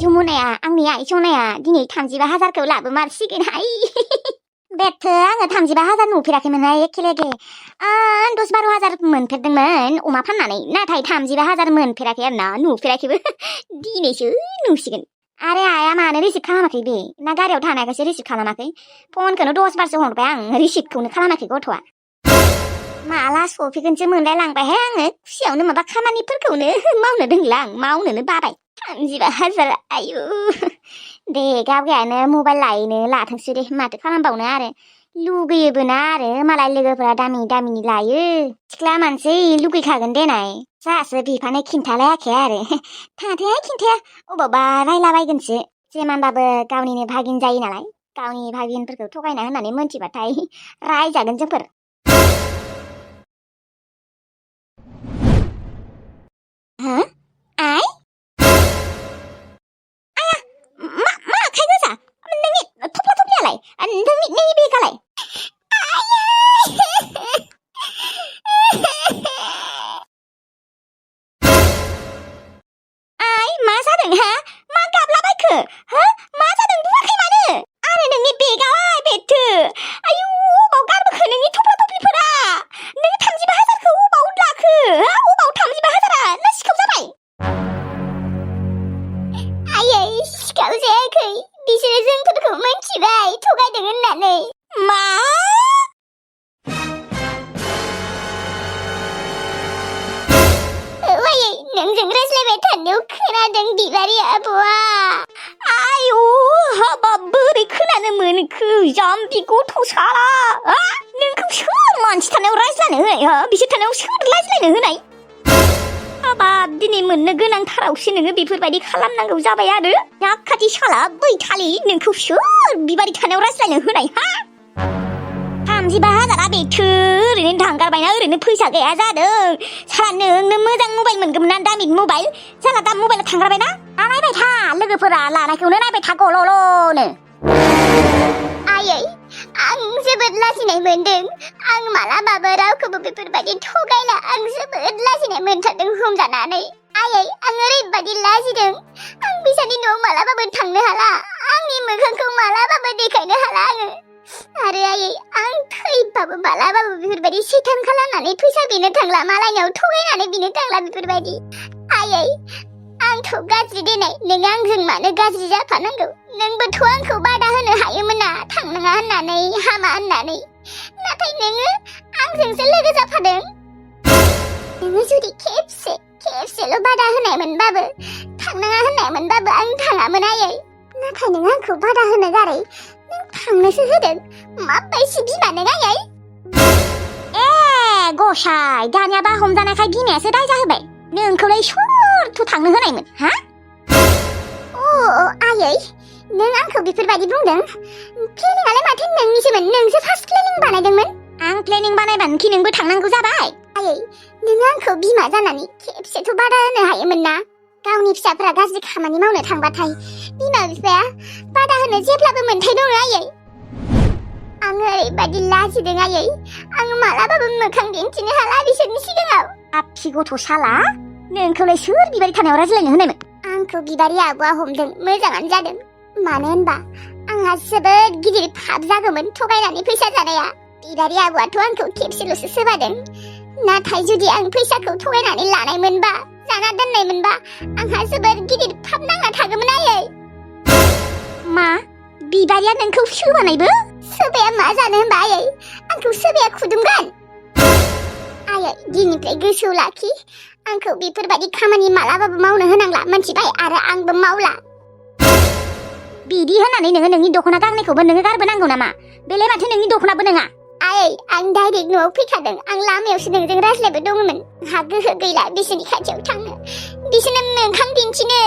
जमुनाया आंनि आइ सनाया दिनै 35,000खौ लाबोमारसिगोनहाय बेथो आङो 35,000 नुफेराखैमोनहाय एखेलेगे 10-12,000 मोनफेरदोंमोन अमा फाननानै नाथाय 35,000 मोनफेराखै आरोना नुफेराखैबो दिनैसो नुसिगोन आरे आया मानो रिसिभ खालामाखै बे ना गारियाव थानायखायसो रिसिभ खालामाखै फनखौनो 10 बारसो हरबाय आं रिसिभखौनो खालामाखै गथ'आ माला सफैगोनसो मोनलायलांबायहाय आङो खुसियावनो माबा खामानिफोरखौनो मावनो रोंला आं मावनोनो बाबाय 35,000 आयु दे गावगायानो मबाइल लायनो लाथोंसै दे माथो खालामबावनो आरो लुगैयोबो ना आरो मालाय लोगोफोरा दामि दामिनि लायो सिख्ला मानसि लुगैखागोन देनाय जाहासो बिफानो खिन्थालायाखै आरो थांथाया खिन्थाया अबावबा रायलाबायगोनसो जेमानबाबो गावनिनो भागिन जायो नालाय गावनि भागिनफोरखौ थगायना होननानै मोनथिबाथाय रायजागोन जोंफोर हो आइ मा आखाइ गोजा नोंनि थफ्ला थफ्लियालाय नोंनि बेगालाय आइ मा जादों हा मा गाबलाबायखो हो मा जादों बुवाखै मानो आरो नोंनि बेगालाय बेथो आयु अबाव गारबोखो नोंनि थफ्ला थफ्लिफोरा नों 35,000खौ अबाव लाखो हा अबाव 35,000आ ना सिखाव जाबाय आयै सिखाव जायाखै बिसोरो जोंफोरखौ मोनथिबाय थगायदों होननानै मा आयै नोंजों रायज्लायबाय थानायाव खोनादों बिबारि आब'आ आयु हाबाब बोरै खोनानो मोनखो जाम्बि गथ' साला नोंखौ सोर मानसि थानायाव रायज्लायनो होनाय हो बिसोर थानायाव सोर रायज्लायनो होनाय हाबाब दिनै मोननो गोनांथारावसो नोङो बेफोरबायदि खालामनांगौ जाबाय आरो जाखाथि साला बैथालि नोंखौ सोर बिबारि थानायाव रायज्लायनो होनाय हा 35,000आ बेथो ओरैनो थांगारबायना ओरैनो फैसा गैया जादों साला नोंनो मोजां मबाइल मोनगौमोन ना दामि मबाइल साला दा मबाइला थांगारबायना नायबाय था लोगोफोरा लानायखौनो नायबाय था गल'ल'नो आयै आं जोबोद लाजिनाय मोनदों आं मालाबाबो रावखौबो बेफोरबायदि थगायला आं जोबोद लाजिनाय मोनथारदों हमजानानै आयै आं ओरैबायदि लाजिदों आं बिसानि न'आव मालाबाबो थांनो हाला आंनि मोखांखौ मालाबाबो देखायनो हाला आङो आरो आयै आं थैबाबो मालाबाबो बेफोरबायदि सैथान खालामनानै फैसा बिनो थांला मालायनाव थगायनानै बिनो थांला बेफोरबायदि आयै आंथ' गाज्रि देनाय नों आंजों मानो गाज्रि जाफानांगौ नोंबोथ' आंखौ बादा होनो हायोमोन ना थांनाङा होननानै हामा होननानै नाथाय नोङो आंजोंसो लोगो जाफादों नोङो जुदि खेबसेल' बादा होनायमोनबाबो थांनाङा होननायमोनबाबो आं थाङामोन आयै नाथाय नों आंखौ बादा होनो गारै नों थांनोसो होदों माबायदि बिमा नों आयै ए गसाय दानियाबा हमजानायखाय बिमायासो दाय जाहोबाय नोंखौलाय सोरथ' थांनो होनायमोन हा आयै नों आंखौ बेफोरबायदि बुंदों प्लेनिंआलाय माथो नोंनिसोमोन नोंसो फार्स्ट प्लेनिं बानायदोंमोन आं प्लेनिं बानायबानोखि नोंबो थांनांगौ जाबाय आयै नों आंखौ बिमा जानानै खेबसेथ' बादा होनो हायोमोन ना गावनि फिसाफोरा गाज्रि खामानि मावनो थांबाथाय बिमा बिफाया बादा होनो जेब्लाबो मोन्थाय दङ आयै आं ओरैबायदि लाजिदों आयै आं मालाबाबो मोखां दिन्थिनो हाला बिसोरनि सिगाङाव आफि गथ' साला नोंखौलाय सोर बिबारि थानायाव रायज्लायनो होनायमोन आंखौ बिबारि आब'आ हमदों मोजाङानो जादों मानो होनबा आंहा जोबोद गिदिर फाब जागौमोन थगायनानै फैसा जानाया बिबारि आब'आथ' आंखौ खेबसेल'सो सोबादों नाथाय जुदि आं फैसाखौ थगायनानै लानायमोनबा जाना दोननायमोनबा आंहा जोबोद गिदिर फाब नांना थागौमोन आयै मा बिबारिया नोंखौ सोबानायबो सोबाया मा जानो होनबा आयै आंखौ सोबाया खुदुमगोन आयै दिननिफ्राय गोसोआव लाखि आंखौ बेफोरबायदि खामानि मालाबाबो मावनो होनांला मोनथिबाय आरो आंबो मावला बिदि होनानै नोङो नोंनि दख'ना गांनैखौबो नोङो गारबोनांगौ नामा बेलाय माथो नोंनि दख'नाबो नङा आयै आं डाइरेक्ट न'आव फैखादों आं लामायावसो नोंजों रायज्लायबो दङमोन आंहा गोहो गैला बिसोरनि खाथियाव थांनो बिसोरनो मोखां दिन्थिनो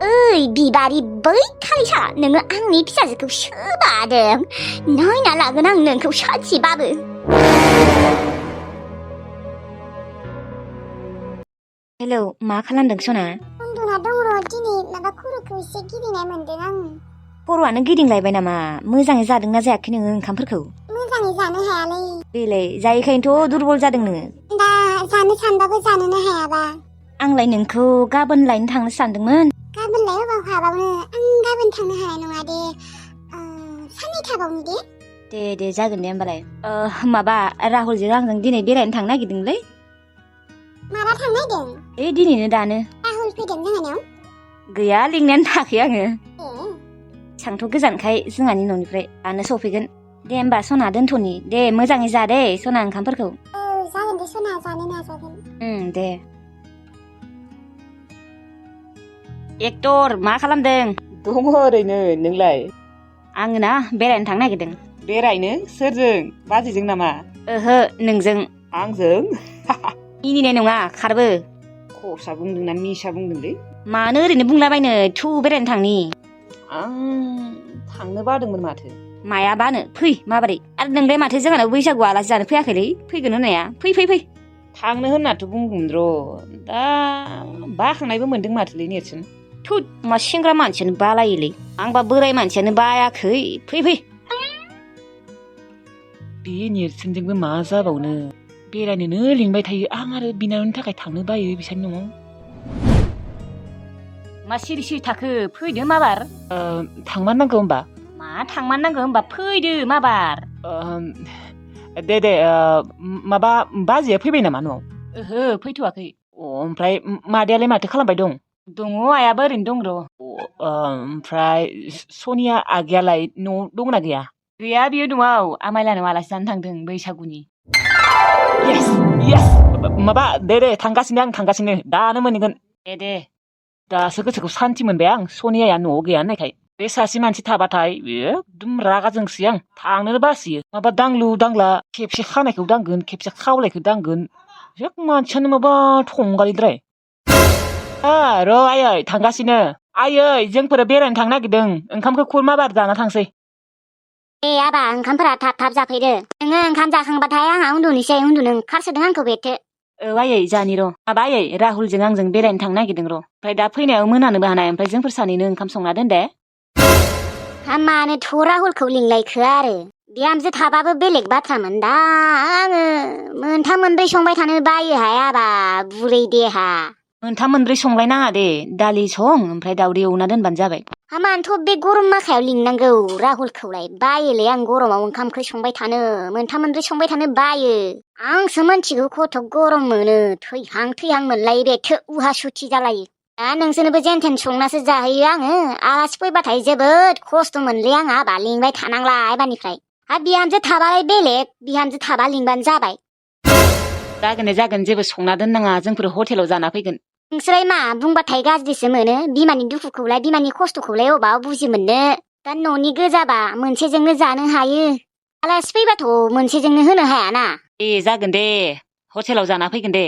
ओइ बिबारि बै खालिसा नोङो आंनि फिसाजोखौ सोबादों नायना लागोन आं नोंखौ सानसेबाबो हेलौ मा खालामदों सना उन्दुना दं र' दिनै माबा खर'खौ एसे गिदिंनाय मोनदों आं खर'आनो गिदिंलायबाय नामा मोजाङै जादोंना जायाखै नोङो ओंखामफोरखौ मोजाङै जानो हायालै बेलाय जायैखायनोथ' दुरबल जादों नोङो दा जानो सानबाबो जानोनो हायाबा आंलाय नोंखौ गाबोन लायनो थांनो सानदोंमोन गाबोन हाबावनो आं गाबोन थांनो हानाय नङा दे साननै थाबावनि दे दे जागोन दे होमबालाय माबा राहुलजों आंजों दिनै बेरायनो थांनो नागिरदोंलै माला थांनो नागिरदों दिनैनो दानो राहुल फैदों जोंहानाव गैया लिंनायानो थाखै आङो ए एसांथ' गोजानखाय जोंहानि न'निफ्राय दानो सफैगोन दे होमबा सना दोनथ'नि दे मोजाङै जा दे सना ओंखामफोरखौ जागोन दे सना जानो नाजागोन दे एक्टर मा खालामदों दङ ओरैनो नोंलाय आङो ना बेरायनो थांनो नागिरदों बेरायनो सोरजों बाजैजों नामा ओहो नोंजों आंजों मिनिनाय नङा खारबो खरसा बुंदोंना मिसा बुंदोंलै मानो ओरैनो बुंलाबायनो थु बेरायनो थांनि आं थांनो बादोंमोन माथो माया बानो फै माबोरै आरो नोंलाय माथो जोंहानाव बैसागु आलासि जानो फैयाखैलै फैगोन होननाया फै फै फै थांनो होननाथ' बुंगौमोन र' दा बाखांनायबो मोनदों माथोलै नेरसोन थु मा सेंग्रा मानसियानो बालायोलै आंबा बोराय मानसियानो बायाखै फै फै बे नेरसोनजोंबो मा जाबावनो बेरायनोनो लिंबाय थायो आं आरो बिनानावनि थाखाय थांनो बायो बिसोरनि न'आव मा सिरि सिरि थाखो फैदो माबार थांमारनांगौ होमबा मा थांमारनांगौ होमबा फैदो माबार दे माबा बाजैया फैबाय नामा न'आव ओहो फैथ'वाखै ओमफ्राय मादैयालाय माथो खालामबाय दं दङ आयाबो ओरैनो दं र' ओमफ्राय सनिया आगैयालाय न'आव दंना गैया गैया बियो न'आव आमाइलानाव आलासि जानो थांदों बैसागुनि येस येस माबा दे थांगासिनो आं थांगासिनो दानो मोनहैगोन दे दासो गोसोखौ सान्थि मोनबाय आं सनियाया न'आव गैया होननायखाय बे सासे मानसि थाबाथाय एकदम रागा जोंसोयो आं थांनोनो बासियो माबा दांलु दांला खेबसे खानायखौ दांगोन खेबसे खावलायखौ दांगोन मानसियानो माबा थंगालिद्राय र' आयै थांगासिनो आयै जोंफोर बेरायनो थांनो नागिरदों ओंखामखौ खुरमा बार जाना थांसै ए आबा ओंखामफोरा थाब थाब जाफैदो नोङो ओंखाम जाखांबाथाय आंहा उन्दुनोसै उन्दुनो ओंखारसोदों आंखौ बेथो औ आयै जानि र' माबा आयै राहुलजों आंजों बेरायनो थांनो नागिरदों र' ओमफ्राय दा फैनायाव मोनानोबो हानाय ओमफ्राय जोंफोर सानैनो ओंखाम संना दोन दे मानोथ' राहुलखौ लिंलायखो आरो बिहामजो थाबाबो बेलेग बाथ्रामोन दा आङो मोनथाम मोनब्रै संबाय थानो बायोहाय आबा बुरै देहा मोनथाम मोनब्रै संलायनाङा दे दालि सं ओमफ्राय दाउदै एवना दोनबानो जाबाय मानोथ' बे गरम माखायाव लिंनांगौ राहुलखौलाय बायोलै आं गरमाव ओंखाम ओंख्रि संबाय थानो मोनथाम मोनब्रै संबाय थानो बायो आंसो मोनथिगौ खथ' गरम मोनो थैहां थैहां मोनलायो बे उहा सुथि जालायो दा नोंसोरनोबो जेनथेन संनासो जाहैयो आङो आलासि फैबाथाय जोबोद खस्थ' मोनलै आंहा आबा लिंबाय थानांला एबारनिफ्राय बिहामजो थाबालाय बेलेग बिहामजो थाबा लिंबानो जाबाय जागोन जेबो संना दोननाङा जोंफोर हटेलाव जाना फैगोन नोंसोरलाय मा बुंबाथाय गाज्रिसो मोनो बिमानि दुखुखौलाय बिमानि खस्थ'खौलाय अबाव बुजि मोननो दा न'नि गोजाबा मोनसेजोंनो जानो हायो आलासि फैबाथ' मोनसेजोंनो होनो हायाना दे जागोन दे हटेलाव जाना फैगोन दे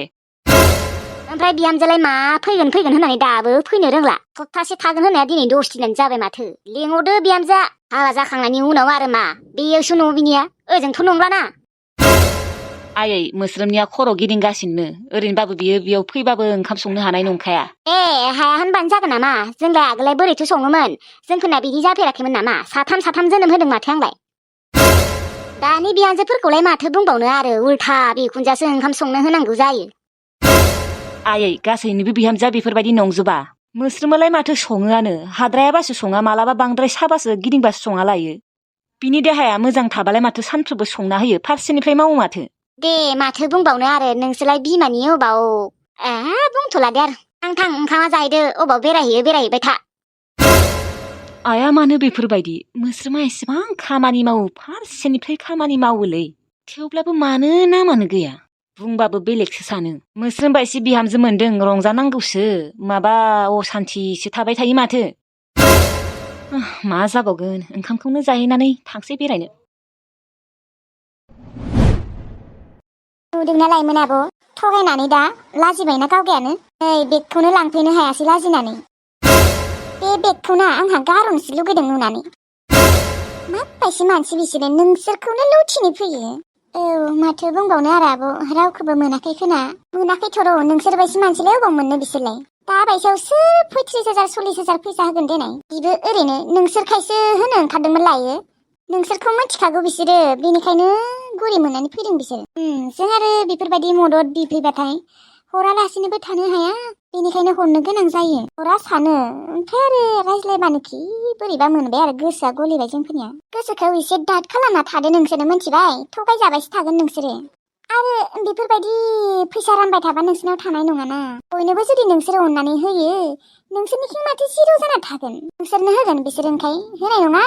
ओमफ्राय बिहामजोलाय मा फैगोन होननानै दाबो फैनो रोंला सप्तासे थागोन होननाया दिनै 10 दिनानो जाबाय माथो लेंहरदो बिहामजोआ हाबा जाखांनायनि उनाव आरो मा बेयावसो न' बिनिया ओजोंथ' नंलाना आयै मोस्रोमनिया खर' गिदिंगासिनो ओरैनोबाबो बियो बेयाव फैबाबो ओंखाम संनो हानाय नंखाया हाया होनबानो जागोन नामा जोंलाय आगोलाय बोरैथो सङोमोन जोंफोरना बिदि जाफेराखैमोन नामा साथाम जोनोम होदों माथो आंलाय दानि बिहामजोफोरखौलाय माथो बुंबावनो आरो उल्था बिखुनजासो ओंखाम संनो होनांगौ जायो आयै गासैनिबो बिहामजोआ बेफोरबायदि नंजोबा मोस्रोमालाय माथो सङोआनो हाद्रायाबासो सङा मालाबा बांद्राय साबासो गिदिंबासो संना लायो बिनि देहाया मोजां थाबालाय माथो सानफ्रोमबो संना होयो फारसेनिफ्राय मावो माथो दे माथो बुंबावनो आरो नोंसोरलाय बिमानि अबाव बुंथ'ला दे आरो थां ओंखामा जाहैदो अबाव बेरायहैबाय था आया मानो बेफोरबायदि मोस्रोमा एसेबां खामानि मावो फारसेनिफ्राय खामानि मावोलै थेवब्लाबो मानो नामानो गैया बुंबाबो बेलेगसो सानो मोस्रोमबा एसे बिहामजो मोनदों रंजानांगौसो माबा असान्थिसो थाबाय थायो माथो मा जाबावगोन ओंखामखौनो जाहैनानै थांसै बेरायनो नुदोंना लायमोन आब' थगायनानै दा लाजिबायना गावगायानो नै बेगखौनो लांफैनो हायासै लाजिनानै बे बेगखौना आंहा गारहरनोसो लुगैदों नुनानै माबायदि मानसि बिसोरो नोंसोरखौनो लुथिनो फैयो औ माथो बुंबावनो आरो आब' रावखौबो मोनाखै खोना मोनाखैथ' र' नोंसोर बायदि मानसिलाय अबाव मोननो बिसोरलाय दा बायसायाव सोर 35,000 40,000 फैसा होगोन देनाय बिबो ओरैनो नोंसोरखायसो होनो ओंखारदोंमोन लायो नोंसोरखौ मिथिखागौ बिसोरो बेनिखायनो गुरि मोननानै फैदों बिसोर जों आरो बेफोरबायदि मदद बिफैबाथाय हरालासिनोबो थानो हाया बेनिखायनो हरनो गोनां जायो। हरा सानो ओमफ्राय आरो रायज्लायबानोखि बोरैबा मोनबाय आरो गोसोआ गलिबाय जोंफोरनिया। गोसोखौ एसे दाद खालामना थादो नोंसोरो मिथिबाय। थगायजाबायसो थागोन नोंसोरो। आरो बेफोरबायदि फैसा रानबाय थाबा नोंसोरनाव थानाय नङाना। बयनोबो जुदि नोंसोरो अननानै होयो नोंसोरनिथिं माथो जिर' जाना थागोन। नोंसोरनो होगोन बिसोर ओंखाय होनाय नङा।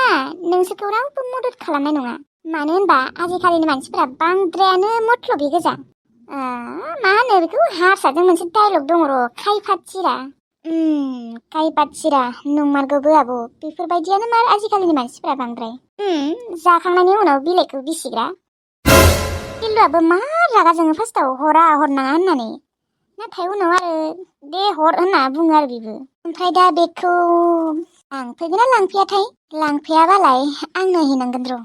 नोंसोरखौ रावबो मदद खालामनाय नङा। मानो होनबा आजिखालिनि मानसिफोरा बांद्रायानो मत्लबि गोजा। मा होनो बेखौ हारसाजों मोनसे डायलग दङ र' खायफाथिरा। खायफाथिरा नंमारगौबो आब'। बेफोरबायदियानो मार आजिखालिनि मानसिफोरा बांद्राय। जाखांनायनि उनाव बिलाइखौ बिसिग्रा। किल्लुआबो मार रागा जोङो फार्स्टआव हरनाङा होननानै। नाथाय उनाव आरो दे हर होनना बुङो आरो बेबो। ओमफ्राय दा बेगखौ लांफैगोन ना लांफैयाथाय? लांफैयाबालाय आंनो हैनांगोन र'।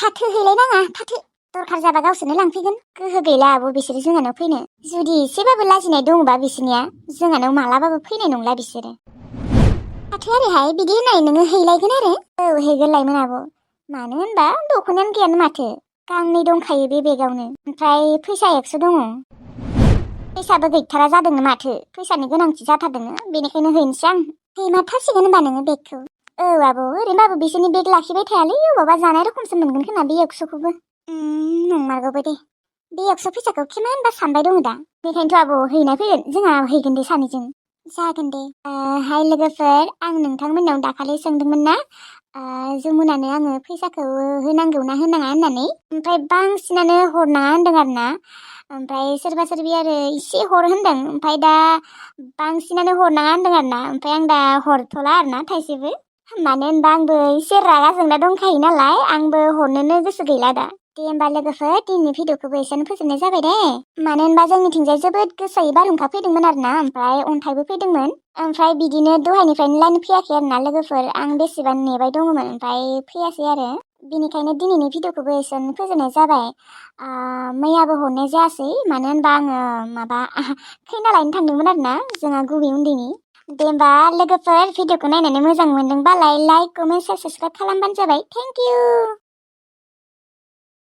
थाथो हैलायनाङा थाथो। दरखार जाबा गावसोरनो लांफैगोन। गोहो गैला आब' बिसोरो जोंहानाव फैनो। जुदि एसेबाबो लाजिनाय दङबा बिसोरनिया जोंहानाव मालाबाबो फैनाय नंला बिसोरो। थाथो आरोहाय बिदि होननाय नोङो हैलायगोन आरो? औ हैगोनलायमोन आब'। मानो होनबा दख'नायानो गैयानो माथो। गांनै दंखायो बे बेगावनो। ओमफ्राय फैसा 100 दङ। फैसाबो गैथारा जादोंनो माथो। फैसानि गोनांथि जाथारदोंनो। बेनिखायनो हैनोसै आं। हैमारथारसिगोन होनबा नोङो बेगखौ। औ आब' ओरैनोबाबो बिसोरनि बेग लाखिबाय थायालै अबावबा जानाय रखमसो मोनगोन खोमा बे 100खौबो। नंमारगौबो दे। बे 100 फैसाखौ किमानबा सानबाय दङ दा। बेखायनोथ' आब' हैनाय फैगोन। जोंहा हैगोन दे सानैजों। जागोन दे। हाय लोगोफोर आं नोंथांमोननाव दाखालि सोंदोंमोन ना जमुनानो आङो फैसाखौ होनांगौ ना होनाङा होननानै। ओमफ्राय बांसिनानो हरनाङा होनदों आरो ना। ओमफ्राय सोरबा सोरबि आरो एसे हर होनदों। ओमफ्राय दा बांसिनानो हरनाङा होनदों आरो ना। ओमफ्राय आं दा हरथ'ला आरो ना थाइसेबो। मानो होनबा आंबो एसे रागा जोंना दंखायो नालाय आंबो हरनोनो गोसो गैला दा। दे होमबा लोगोफोर दिनैनि भिडिअखौबो एसेयावनो फोजोबनाय जाबाय दे। मानो होनबा जोंनिथिंजाय जोबोद गोसायै बारहुंखा फैदोंमोन आरो ना। ओमफ्राय अन्थाइबो फैदोंमोन। ओमफ्राय बिदिनो दहायनिफ्रायनो लाइन फैयाखै आरो ना लोगोफोर। आं बेसेबां नेबाय दङमोन ओमफ्राय फैयासै आरो। बेनिखायनो दिनैनि भिडिअखौबो एसेयावनो फोजोबनाय जाबाय। मैयाबो हरनाय जायासै। मानो होनबा आङो माबा खैना लायनो थांदोंमोन आरो ना जोंहा गुबै उन्दैनि। दे होमबा लोगोफोर भिडिअखौ नायनानै मोजां मोनदोंबालाय लाइक कमेन्ट शेयार साबस्क्राइब खालामबानो जाबाय। Thank you.